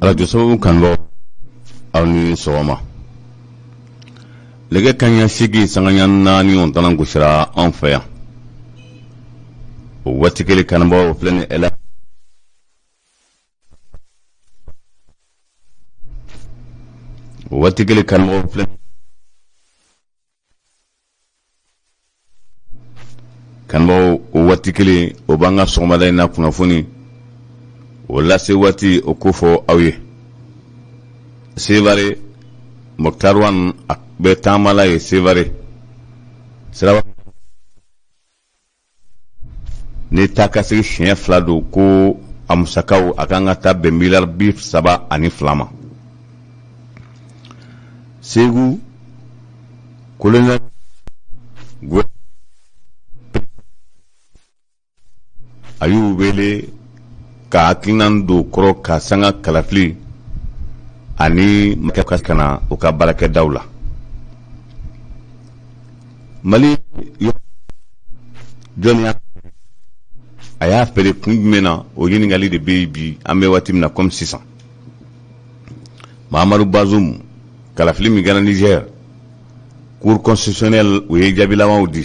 Arajo sababu kanubaaw, aw ni sɔgɔma. Nɛgɛ kanɲɛ 8 sanga 4, o tana gosira anw fɛ yan. O waati kelen, kanubaaw filɛ ni ɛla o waati kelen, kanubaaw filɛ kanubaaw, o waati kelen, o b'an ka sɔgɔmada in na kunnafoni o lase waati o ko fɔ aw ye. Sevare, Moctar Ouane a bɛ taamala ye Sevare siraba ni taa ka segin siɲɛ fila don, ko a musakaw a kan ka taa bɛn miliyari 32 ma. Segu, colonel a y'u wele ka hakilinan don kɔrɔ ka sanga kalafili ani ka kana u ka baarakɛdaw la. Mali jɔnni a y'a feere kun jumɛn na? O ɲininkali de bɛ yen bi, an bɛ waati min na komi sisan. Mahamadu Bazum, kalafili min kɛra Niger, Cour constitutionnelle u ye jaabi labanw di.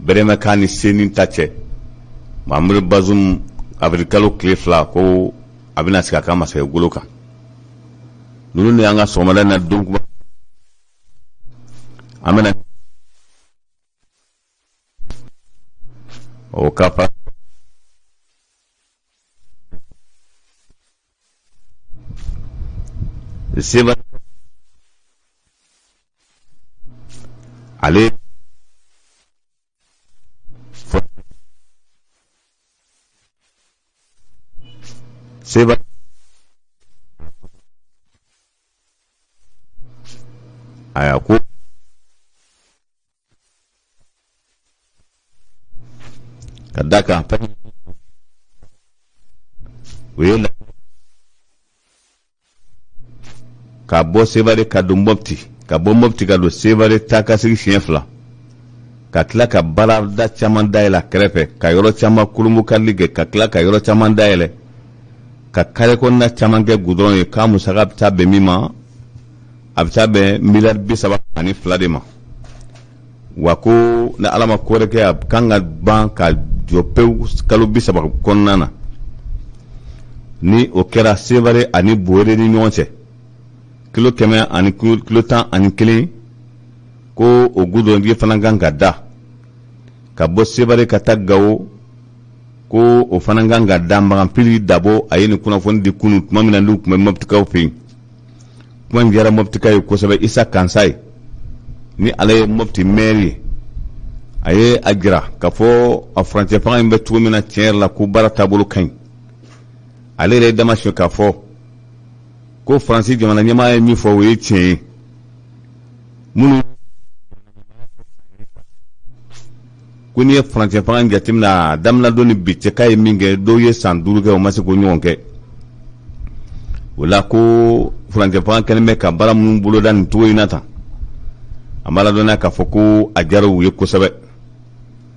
Bɛrɛmɛ k'a ni seni ta cɛ, Mahamadu Bazum, avril kalo tile 2, ko a bɛna sigi a ka masakɛ golo kan. Ninnu de y'an ka sɔgɔmada in na don kuma an bɛna o ka fa seba ale seba. Aya, ko ka da kan fɛn o ye ka bɔ Sevare ka don Mɔpti, ka bɔ Mɔpti ka don Sevare, taa ka segin siɲɛ fila, ka tila ka baarada caman dayɛlɛ a kɛrɛfɛ, ka yɔrɔ caman kurunbonkarili kɛ, ka tila ka yɔrɔ caman dayɛlɛ, ka kare kɔnɔna caman kɛ gudɔrɔn ye, k'a musaka bɛ taa bɛn min ma, a bɛ taa bɛn miliyari 32 de ma. Wa ko ni Ala ma ko wɛrɛ kɛ, a kan ka ban ka jɔ pewu kalo 30 kɔnɔna na. Ni o kɛra, Sevare ani Bore ni ɲɔgɔn cɛ, kilo 100 ani kilo 11, ko o gudɔrɔntigi fana kan ka da. Ka bɔ Sevare ka taa Gawo, ko o fana kan ka da. Maganpili Dabo, a ye nin kunnafoni di kunun tuma min na n'u tun bɛ Mɔptikaw fɛ yen. Kuma in diyara Mɔptika ye kosɛbɛ. Isa Kansa ye, ni ale ye Mɔpti mɛri ye, a ye a jira k'a fɔ a furancɛ fanga in bɛ cogo min na, tiɲɛ yɛrɛ la, ko baara taabolo ka ɲi. Ale yɛrɛ ye damasiyɛn k'a fɔ ko Faransi jamana ɲɛmaa ye min fɔ, o ye tiɲɛ ye. Minnu ko n'i ye furancɛ fanga in jateminɛ a daminɛ don ni bi cɛ, k'a ye min kɛ, dɔw ye san 5 kɛ, o ma se k'o ɲɔgɔn kɛ. O la, ko furancɛ fanga kɛlen bɛ ka baara minnu boloda nin cogo in na tan, a b'a ladɔnniya k'a fɔ ko a diyara u ye kosɛbɛ.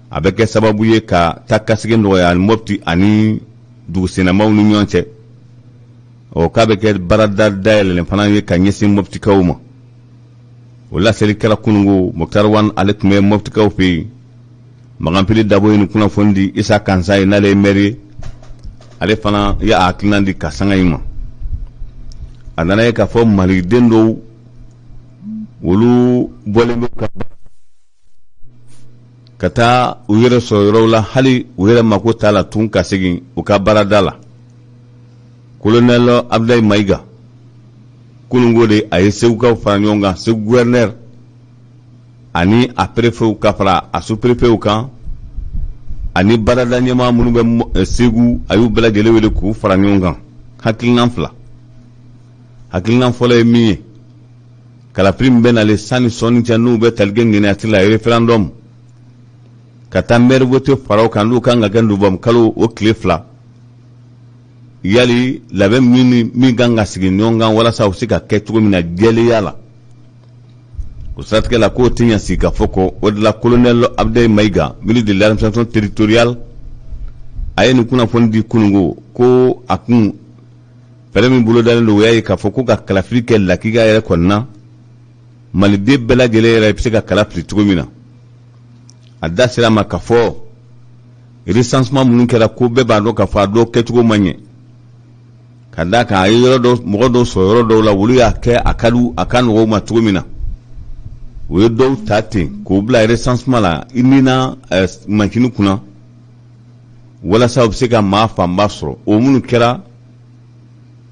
A bɛ kɛ sababu ye ka taa kasigi nɔgɔya ani Mɔpti ani dugusennamaw ni ɲɔgɔn cɛ. Ɔ, k'a bɛ kɛ baarada dayɛlɛlen fana ye ka ɲɛsin Mɔptikaw ma. O laseli kɛra kunungo. Moctar Ouane, ale tun bɛ Mɔptikaw fɛ yen. Maganpili Dabo ye nin kunnafoni di. Isa Kansa ye, n'ale ye mɛri ye, ale fana ye a hakilinan di ka sanga in ma. A nana ye k'a fɔ maliden dɔw, olu bɔlen bɛ ka taa u yɛrɛ sɔrɔ yɔrɔw la, hali u yɛrɛ mako t'a la tun ka segin u ka baarada la. Colonel Abdoulaye Maïga, kunungo de a ye Segukaw fara ɲɔgɔn kan, Segu gouverneur ani a préfetw ka fara a sous-préfetw kan ani baarada ɲɛmaa minnu bɛ Segu, a y'u bɛɛ lajɛlen wele k'u fara ɲɔgɔn kan. Hakilinan fila. Hakilinan fɔlɔ ye min ye, kalafili min bɛ nalen sanni sɔɔni cɛ, n'u bɛ tali kɛ ŋaniyati la, référendum, ka taa maire vote fara o kan, n'u kan ka kɛ novembre kalo o tile 2, yali labɛn min min kan ka sigi ɲɔgɔn kan walasa u se ka kɛ cogo min na jɛlenya la, o siratigɛ la, k'o tɛ ɲɛ sigi ka fɔ kɔ. O de la, colonel Abdoulaye Maïga, ministre de l'administration territoriale, A ye nin kunnafoni di kununko ko a kun fɛɛrɛ min bolodalen don, o y'a ye k'a fɔ ko ka kalafili kɛ lakika yɛrɛ kɔnɔna, maliden bɛɛ lajɛlen yɛrɛ bɛ se ka kala fili cogo min na. A da sera a ma k'a fɔ recensement minnu kɛra, ko bɛɛ b'a dɔn k'a fɔ a dɔw kɛcogo ma ɲɛ, ka d'a kan a ye yɔrɔ dɔ mɔgɔ dɔw sɔrɔ yɔrɔ dɔw la, olu y'a kɛ a ka di a ka nɔgɔ u ma cogo min na. U ye dɔw ta ten k'u bila recensement la i ni na mansini kunna, walasa u bɛ se ka maa fanba sɔrɔ. O minnu kɛra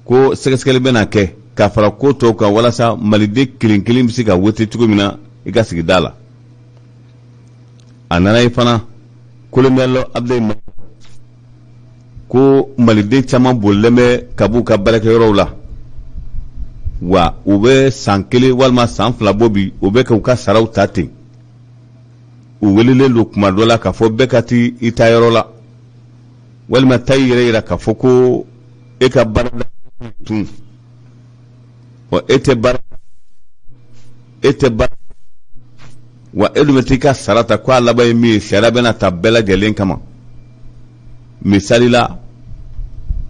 ko sɛgɛsɛgɛli bɛna kɛ ka fara ko tɔw kan, walasa maliden kelen kelen bɛ se ka wote cogo min na i ka sigida la. A nana ye fana, kolonɛli Abudulayi, ko maliden caman bolilen bɛ ka b'u ka baarakɛyɔrɔw la, wa u bɛ san 1 walima san 2 bɔ bi, u bɛ k'u ka saraw ta ten. U welelen don kuma dɔ la k'a fɔ bɛɛ ka t'i i ta yɔrɔ la, walima taa i yɛrɛ yira k'a fɔ ko e ka baara tun ɔ e tɛ baara, e tɛ baara wa, e dun bɛ t'i ka sara ta. Ko a laban ye min ye, sariya bɛna ta bɛɛ lajɛlen kama. Misali la,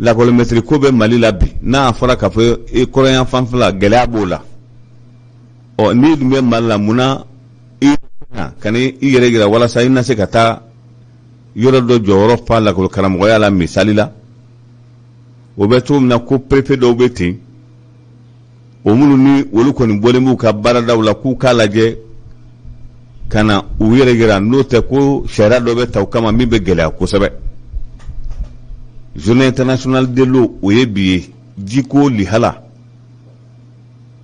lakɔlimɛtiri ko bɛ Mali la bi, n'a fɔra k'a fɔ i kɔrɔyan fanfɛla gɛlɛya b'o la. Ɔ n'i dun bɛ Mali la, mun na i ka i yɛrɛ yira walasa i na se ka taa yɔrɔ dɔ jɔyɔrɔ fa lakɔli karamɔgɔya la? Misali la, o bɛ cogo min na, ko perefe dɔw bɛ ten, o minnu ni olu kɔni bɔlen b'u ka baaradaw la, k'u k'a lajɛ ka na u yɛrɛ yira, n'o tɛ ko sariya dɔ bɛ ta u kama min bɛ gɛlɛya kosɛbɛ. Journée internationale de l'eau, o ye bi ye. Jiko lihala,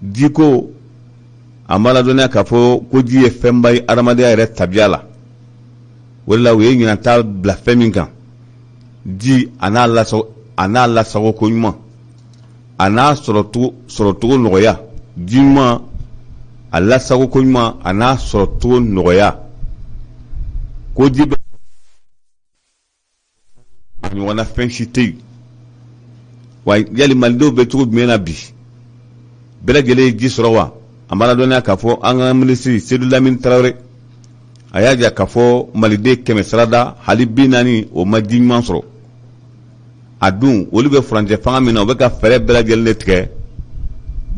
jiko, an b'a ladɔnniya k'a fɔ ko ji ye fɛnba ye adamadenya yɛrɛ tabiya la. O de la u ye ɲinan ta bila fɛn min kan, ji a n'a lasago, a n'a lasago ko ɲuman, a n'a sɔrɔcogo nɔgɔya, ji ɲuman a lasago ko ɲuman, a n'a sɔrɔcogo nɔgɔya, ko ji bɛ a ɲɔgɔnna fɛn si tɛ yen. Wa yali malidenw bɛ cogo jumɛn na bi? Bɛɛ lajɛlen ye ji sɔrɔ wa? An b'a ladɔnniya k'a fɔ an ka minisiri Sedu Lamini Tarawele, a y'a jira k'a fɔ maliden 100 sarada hali 40, o ma ji ɲuman sɔrɔ. A dun olu bɛ furancɛ fanga min na, u bɛ ka fɛɛrɛ bɛɛ lajɛlen de tigɛ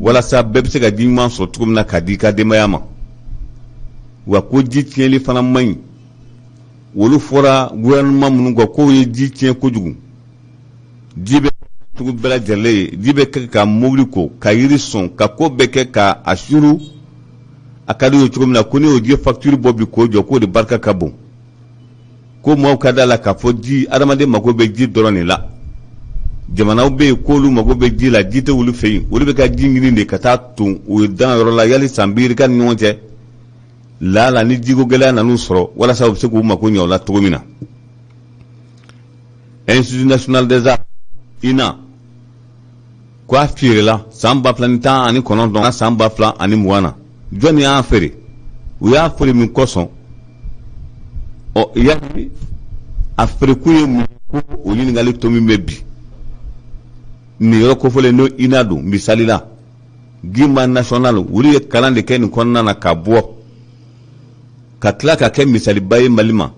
walasa bɛɛ bɛ se ka ji ɲuman sɔrɔ cogo min na k'a di i ka denbaya ma. Wa ko ji tiɲɛli fana man ɲi. Olu fɔra gouvernement minnu kɔ k'o ye ji tiɲɛ kojugu, ji bɛ cogo bɛɛ lajɛlen ye, ji bɛ kɛ ka mobili ko, ka yiri sɔn, ka ko bɛɛ kɛ ka a suru a ka di ye cogo min na, ko ne y'o ji facture bɔ bi k'o jɔ, k'o de barika ka bon. Ko maaw ka da la k'a fɔ ji, adamaden mako bɛ ji dɔrɔn de la. Jamanaw bɛ yen k'olu mako bɛ ji la, ji tɛ olu fɛ yen, olu bɛ ka ji ɲini de ka taa ton u ye dan yɔrɔ la yali san bi ni ɲɔgɔn cɛ laala ni jiko gɛlɛya nan'u sɔrɔ, walasa u bɛ se k'u mako ɲɛ o la cogo min na. Institut national des arts, INA, ko a feerela san 2019 san 2020 na. Jɔnni y'a feere? U y'a feere min kosɔn? Ɔ yali a feerekun ye mun? Ko o ɲininkali to min bɛ bi nin yɔrɔ kofɔlen n'o INA don. Misali la, Guimba national, olu ye kalan de kɛ nin kɔnɔna na ka bɔ ka tila ka kɛ misaliba ye Mali ma.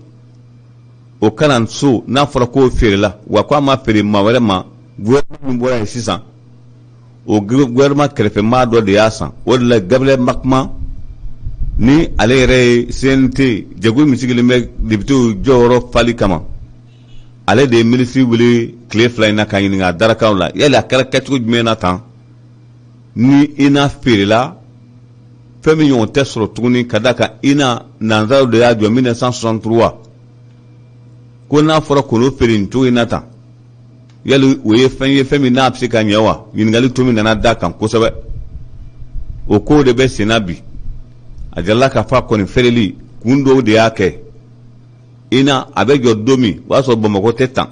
O kalanso, n'a fɔra k'o feerela, wa ko a ma feere maa wɛrɛ ma, gouvernement min bɔra yen sisan, o gouvernement kɛrɛfɛmaa dɔ de y'a san. O de la Gabriel Makma, ni ale yɛrɛ ye CNT jɛkulu min sigilen bɛ députéw jɔyɔrɔ fali kama, ale de ye minisiri wele tile 2 in na ka ɲininka a darakaw la, yali a kɛra kɛcogo jumɛn na tan ni INA feerela? Fɛn min ɲɔgɔn tɛ sɔrɔ tuguni, ka d'a kan INA, nanzaraw de y'a jɔ 1963. Ko n'a fɔra k'o feere nin cogo in na tan, yali o ye fɛn ye, fɛn min n'a bɛ se ka ɲɛ wa? Ɲininkali to min nana da kan kosɛbɛ, o kow de bɛ sen na bi. A jirala k'a fɔ a kɔni feereli kun dɔw de y'a kɛ. INA a bɛ jɔ don min, o y'a sɔrɔ Bamakɔ tɛ tan,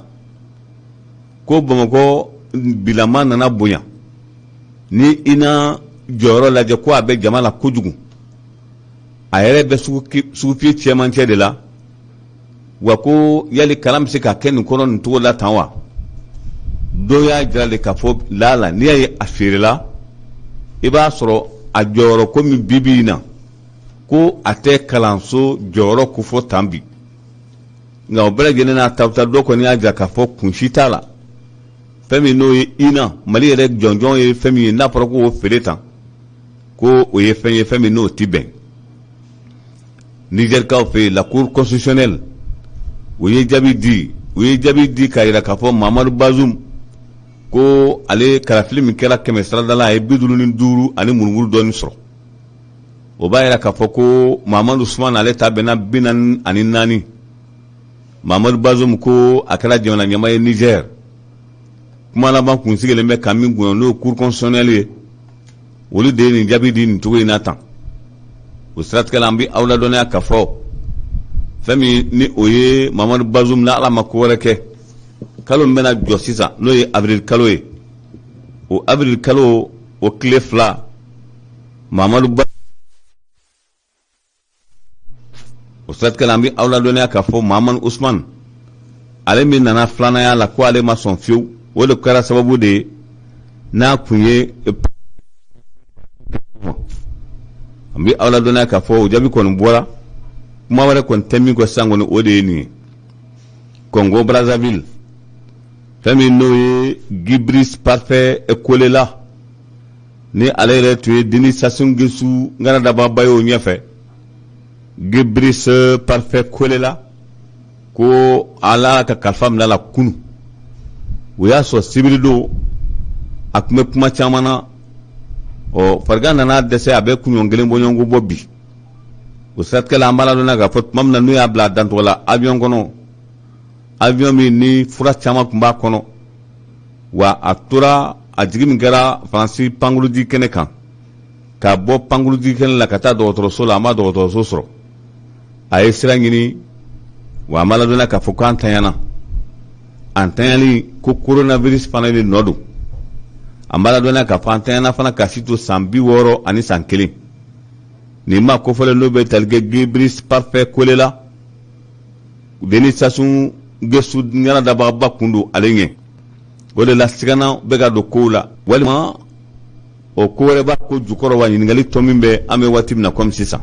ko Bamakɔ bilama nana bonya. Ni INA jɔyɔrɔ lajɛ, ko a bɛ jama la kojugu, a yɛrɛ bɛ sugufiyɛ cɛmancɛ de la. Wa ko yali kalan bɛ se ka kɛ nin kɔnɔ nin cogo la tan wa? Dɔw y'a jira de k'a fɔ laala n'i y'a ye a feerela, i b'a sɔrɔ a jɔyɔrɔ ko min bi bi in na, ko a tɛ kalanso jɔyɔrɔ kofɔ tan bi. Nka o bɛɛ lajɛlen n'a ta ta, dɔ kɔni y'a jira k'a fɔ kun si t'a la. Fɛn min n'o ye INA Mali yɛrɛ jɔnjɔn ye, fɛn min ye n'a fɔra k'o feere tan, ko o ye fɛn ye, fɛn min n'o ti bɛn. Nizɛrikaw fɛ yen, la cour constitutionnelle, u ye jaabi di, u ye jaabi di k'a jira k'a fɔ Mamadu Bazum, ko ale kalafili min kɛra 100 sarada la, a ye 55 ani murumuru dɔɔni sɔrɔ. O b'a jira k'a fɔ ko Mamadu Usumani, ale ta bɛnna 44. Mamadu Bazum, ko a kɛra jamana ɲɛmaa ye Nizɛri. Kuma laban kun sigilen bɛ ka min kun, n'o ye cour constitutionnelle ye, olu de ye nin jaabi di nin cogo in na tan. O siratigɛ la, an bɛ aw ladɔnniya k'a fɔ fɛn min ni o ye Mamadu Bazum, na Ala ma ko wɛrɛ kɛ, kalo min bɛna jɔ sisan, n'o ye avril kalo ye, o avril kalo o tile 2, Mamadu Ba. O siratigɛ la, an bɛ aw ladɔnniya k'a fɔ Mahamani Usumani, ale min nana filananya la, ko ale ma sɔn fiyewu. O de kɛra sababu de ye n'a kun ye. An bɛ aw ladɔnniya k'a fɔ o jaabi kɔni bɔra, kuma wɛrɛ kɔni tɛ min kɔ sisan kɔni, o de ye nin ye. Congo Brazzaville, fɛn min n'o ye Guy Brice Parfait Kolélas, ni ale yɛrɛ tun ye Denis Sassou Nguesso ŋanadababa ye o ɲɛfɛ, Guy Brice Parfait Kolélas, ko ala ka kalifa minɛ la kunu. O y'a sɔrɔ sibiridon a tun bɛ kuma caman na. Ɔ, farigan nana dɛsɛ, a bɛ kunɲɔgɔn kelen bɔɲɔgɔnko bɔ bi. O siratigɛ la, an b'a ladɔnniya k'a fɔ tuma min na n'u y'a bila a dancogo la avion kɔnɔ, avion min ni fura caman tun b'a kɔnɔ, wa a tora a jigin min kɛra Faransi pankurunjigi kɛnɛ kan, ka bɔ pankurunjigi kɛnɛ la ka taa dɔgɔtɔrɔso la, a ma dɔgɔtɔrɔso sɔrɔ, a ye sira ɲini. Wa an b'a ladɔnniya k'a fɔ k'an tanyana, an tanyali ko coronavirus fana de nɔ don. An b'a ladɔnniya k'a fɔ an tanyana fana ka si to san 60 ani san kelen. Nin maa kofɔlen, n'o bɛ tali kɛ Guy Brice Parfait Kolélas, Denis Sassou Nguesso ɲɛnadabagaba kun don ale ɲɛ. O de la sigana bɛ ka don kow la, walima o ko wɛrɛ b'a ko jukɔrɔ wa? Ɲininkali tɔ min bɛ an bɛ waati min na komi sisan,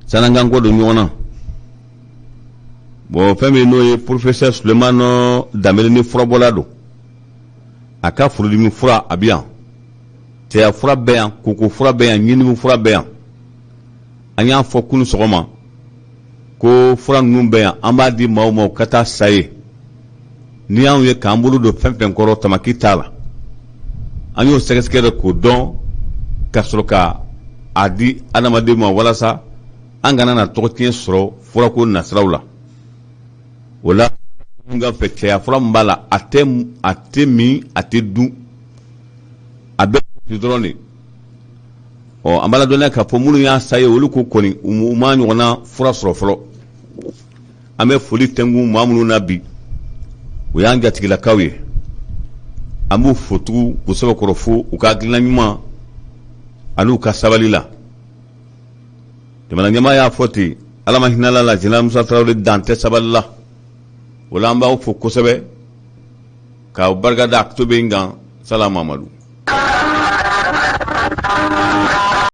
san'an kɔ don ɲɔgɔn na. Bon, fɛn min n'o ye professeur Sulemani Danbele, ni furabɔla don, a ka furudimi fura a bɛ yan, cɛya fura bɛ yan, koko fura bɛ yan, ɲinimi fura bɛ yan. An y'a fɔ kunun sɔgɔma ko fura ninnu bɛ yan, an b'a di maaw ma ka taa sa ye. N'i y'anw ye k'an bolo don fɛn fɛn kɔrɔ, tamaki t'a la. An y'o sɛgɛsɛgɛ de k'o dɔn ka sɔrɔ ka a di adamaden ma, walasa an kana na tɔgɔ tiɲɛ sɔrɔ furako nasiraw la. O la n ka fɛ cɛya fura min b'a la, a tɛ min, a tɛ dun, a bɛ dɔrɔn de. Ɔ, an b'a ladɔnniya k'a fɔ minnu y'a sa ye, olu ko kɔni u ma ɲɔgɔnna fura sɔrɔ fɔlɔ. An bɛ foli tɛnku maa minnu na bi, o y'an jatigilakaw ye. An b'u fo tugun k'u sɛbɛkɔrɔ fo u ka hakilina ɲuman an'u ka sabali la. Jamana ɲɛmaa y'a fɔ ten, Ala ma hinɛ la, Général Musa Tarawele dan tɛ sabali la. O la an b'aw fo kosɛbɛ k'aw barikada. A to bɛ n kan. Salam Mamadu.